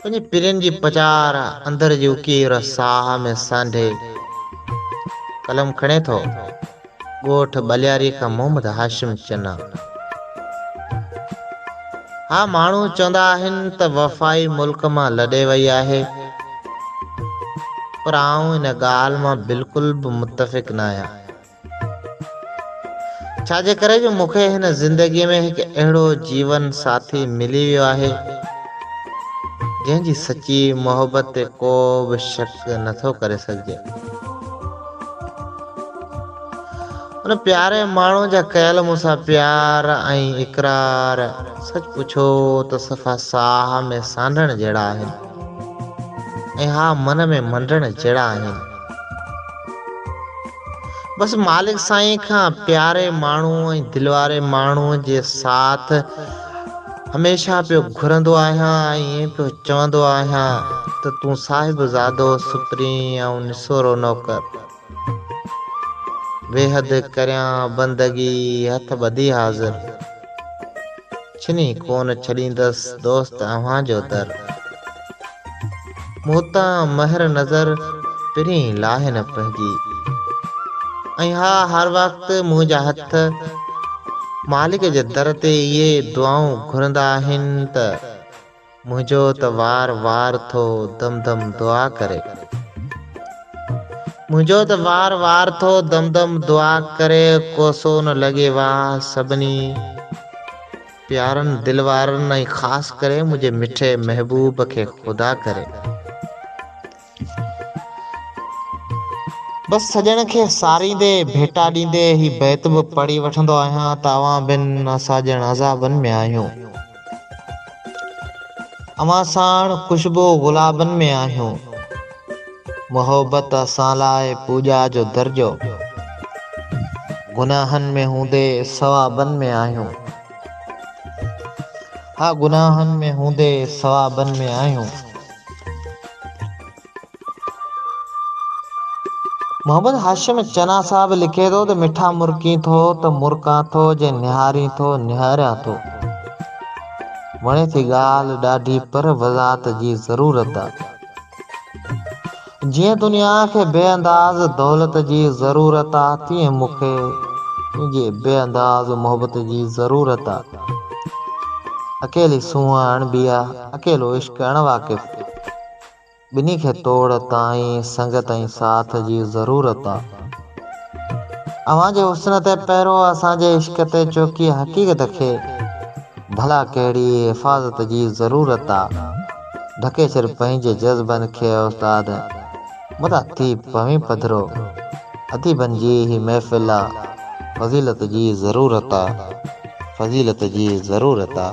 پنهنجي پرين جي پچار اندر جي اڪير ساهه ۾ سانڍي قلم کڻي ٿو. ڳوٺ ٻلياري کان محمد هاشم چنا. ها ماڻهو چوندا آهن ته وفائي ملڪ مان لڏي وئي آهي پر آئون ان ڳالهه مان بلڪل به متفق ناهيان. ڇا جي ڪري جو مون کي هن زندگيء ۾ هڪ اهڙو جيون ساٿي ملي ويو آهي، جنهن جي سچي محبت تي ڪو به شڪ نٿو ڪري سگهجي. ان پياري ماڻهوء جا ڪيل مون سان پيار ۽ اقرار سچ پڇو ته صفا ساهه ۾ سانڍڻ جهڙا آهن ۽ ها من ۾ منڊڻ جهڙا آهن. بس مالڪ سائين کان پياري ماڻهو ۽ دل واري ماڻهو جي ساٿ هميشه پيو گهرندو آهيان ۽ ائين پيو چوندو آهيان ته تون صاحبزادو سپرين آئون نسورو نوڪر بيحد ڪريان بندگي هٿ ٻڌي حاضر ڇني ڪونه ڇڏيندس دوست اوهان جو در. مون تان مهر نظر پرين لاهي نه پنهنجي ۽ ها هر وقت منهنجا هٿ مالڪ جي در تي اهي دعائون گهرندا آهن ته منهنجو ته وار وار ٿو دم دم دعا ڪري منهنجو ته وار وار ٿو دم دم دعا ڪري ڪوسو نه لڳي واهه سڀني پيارن دل وارن ۽ خاص ڪري منهنجي مٺي محبوب کي خدا ڪري. بس سڄڻ کي ساريندي ڀيٽا ڏيندي هي بيت به پڙهي وٺندو آهيان ته اوهان بن اسان ڄڻ عذابن ۾ آهيون. اوهان ساڻ خوشبو گلابن ۾ آهيون. محبت اسان لاء پوڄا جو درجو. گناهن ۾ هوندي ثوابن ۾ آهيون. ها گناهن ۾ هوندي ثوابن ۾ آهيون. محمد هاشم چنا صاحب لکي ٿو ته مٺا مرڪين ٿو ته مرڪان ٿو جي نهارين ٿو نهاريان ٿو. وڻي ٿي ڳالهه ڏاڍي پر وضاحت جي ضرورت آ. جيئن دنيا کي بي انداز دولت جي ضرورت آ تيئن مون کي تنهنجي بي انداز محبت جي ضرورت آ. اڪيلي سونهن اڻڀي آ، اڪيلو عشق اڻ واقف. ٻنهي کي توڙ تائين سنگت ۽ ساٿ جي ضرورت آ. اوهان جي حسن تي پهرو اسان جي عشق تي چوڪي حقيقت کي ڀلا ڪهڙي حفاظت جي ضرورت آ. ڍڪي ڇڏ پنهنجي جذبن کي استاد متان ٿي پوين پڌرو اديبن جي هي محفل آ فضيلت جي ضرورت آ فضيلت جي ضرورت آ.